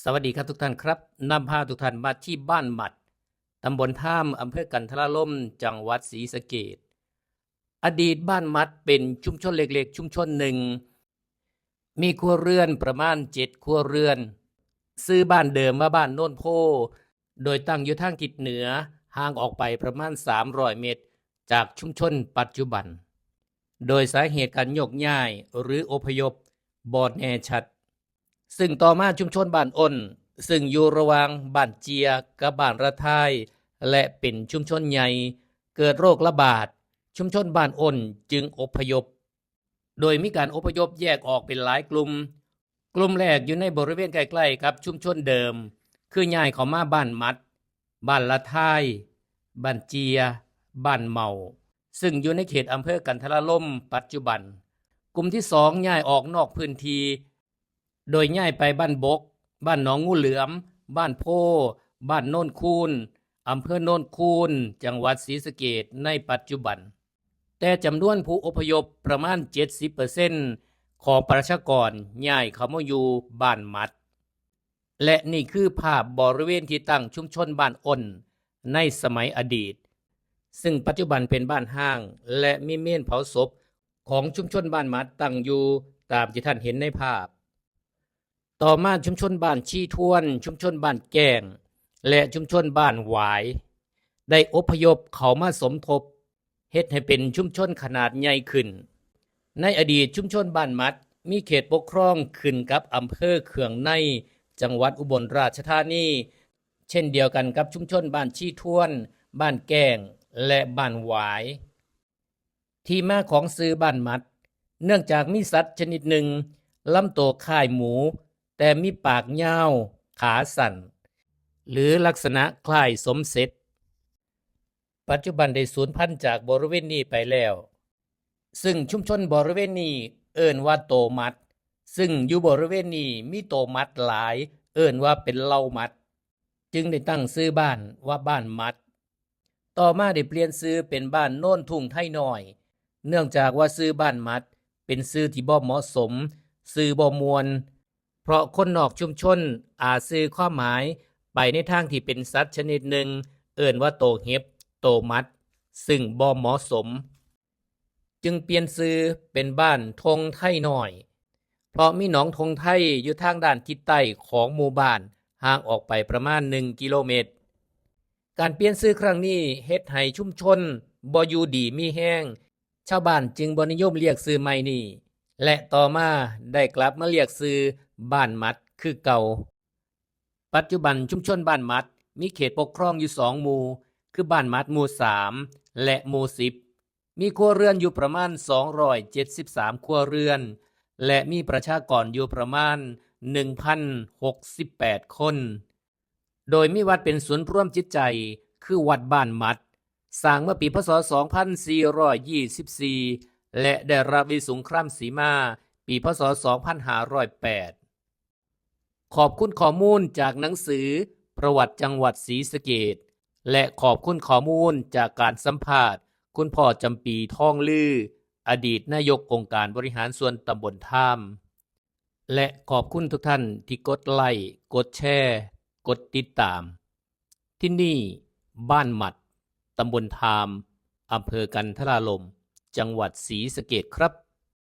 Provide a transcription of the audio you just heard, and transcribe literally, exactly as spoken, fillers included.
สวัสดีครับทุกท่านครับ นำพาทุกท่านมาที่บ้านหมัด ตำบลท่าม อำเภอกันทราลม จังหวัดศรีสะเกษ อดีตบ้านหมัดเป็นชุมชนเล็กๆ ชุมชนหนึ่ง มีครัวเรือนประมาณเจ็ดครัวเรือน ชื่อบ้านเดิมว่าบ้านโนนโพ โดยตั้งอยู่ทางทิศเหนือ ห่างออกไปประมาณสามร้อยเมตร จากชุมชนปัจจุบัน โดยสาเหตุการโยกย้ายหรืออพยพบ่แน่ชัด ซึ่งต่อมาชุมชนบ้านอ้น ซึ่งอยู่ระหว่างบ้านเจียกับบ้านระทาย และเป็นชุมชนใหญ่ เกิดโรคระบาด ชุมชนบ้านอ้นจึงอพยพ โดยมีการอพยพแยกออกเป็นหลายกลุ่ม กลุ่มแรกอยู่ในบริเวณใกล้ๆ กับชุมชนเดิม คือย้ายเข้ามาบ้านหมัด บ้านระทาย บ้านเจีย บ้านเมา ซึ่งอยู่ในเขตอำเภอกันทราลมปัจจุบัน กลุ่มที่สองย้ายออกนอกพื้นที่ โดยย้ายไปบ้านบก บ้านหนองงูเหลือม บ้านโพ บ้านโนนคูน อำเภอโนนคูน จังหวัดศรีสะเกษในปัจจุบัน แต่จำนวนผู้อพยพประมาณเจ็ดสิบเปอร์เซ็นต์ ของประชากรย้ายเข้ามาอยู่บ้านหมัด และนี่คือภาพบริเวณที่ตั้งชุมชนบ้านอ้นในสมัยอดีต ซึ่งปัจจุบันเป็นบ้านฮ้าง และมีเมนเผาศพของชุมชนบ้านหมัดตั้งอยู่ตามที่ท่านเห็นในภาพ ต่อมาชุมชนบ้านชีทวน ชุมชนบ้านแก้ง และชุมชนบ้านหวาย ได้อพยพเข้ามาสมทบ เฮ็ดให้เป็นชุมชนขนาดใหญ่ขึ้น ในอดีตชุมชนบ้านหมัดมีเขตปกครองขึ้นกับอำเภอเคืองใน จังหวัดอุบลราชธานี เช่นเดียวกันกับชุมชนบ้านชีทวน บ้านแก้ง และบ้านหวาย ที่มาของชื่อบ้านหมัด เนื่องจากมีสัตว์ชนิดหนึ่ง ลำตัวคล้ายหมู แต่มีปากยาว ขาสั้น หรือลักษณะคล้ายสมเสร็จ ปัจจุบันได้สูญพันธุ์จากบริเวณนี้ไปแล้ว ซึ่งชุมชนบริเวณนี้เอิ้นว่าโตหมัด ซึ่งอยู่บริเวณนี้มีโตหมัดหลาย เอิ้นว่าเป็นเหล่าหมัด จึงได้ตั้งชื่อบ้านว่าบ้านหมัด ต่อมาได้เปลี่ยนชื่อเป็นบ้านโนนทุ่งไทน้อย เนื่องจากว่าชื่อบ้านหมัดเป็นชื่อที่บ่เหมาะสม ชื่อบ่ม่วน เพราะคนนอกชุมชนอาจสื่อความหมายไปในทางที่เป็นสัตว์ชนิดหนึ่ง เอิ้นว่าโตเห็บ โตหมัด ซึ่งบ่เหมาะสม จึงเปลี่ยนชื่อเป็นบ้านทงไทน้อย เพราะมีหนองทงไทอยู่ทางด้านทิศใต้ของหมู่บ้าน ห่างออกไปประมาณหนึ่งกิโลเมตร การเปลี่ยนชื่อครั้งนี้เฮ็ดให้ชุมชนบ่อยู่ดีมีแฮง ชาวบ้านจึงบ่นิยมเรียกชื่อใหม่นี้ และต่อมาได้กลับมาเรียกชื่อบ้านหมัดคือเก่า ปัจจุบันชุมชนบ้านหมัดมีเขตปกครองอยู่สองหมู่ คือบ้านหมัดหมู่สาม และหมู่สิบ มีครัวเรือนอยู่ประมาณสองร้อยเจ็ดสิบสามครัวเรือน และมีประชากรอยู่ประมาณหนึ่งพันหกสิบแปดคน โดยมีวัดเป็นศูนย์รวมจิตใจ คือวัดบ้านหมัด สร้างเมื่อปี พ.ศ. สองพันสี่ร้อยยี่สิบสี่ และได้รับวิสุงครามสีมา ปี พ.ศ. สองพันห้าร้อยแปด ขอบคุณข้อมูลจากหนังสือประวัติจังหวัดศรีสะเกษ และขอบคุณข้อมูลจากการสัมภาษณ์คุณพ่อจำปีทองลือ อดีตนายกองค์การบริหารส่วนตำบลท่าม และขอบคุณทุกท่านที่กดไลค์ กดแชร์ กดติดตาม ที่นี่บ้านหมัด ตำบลท่าม อำเภอกันทราลม จังหวัดศรีสะเกษครับ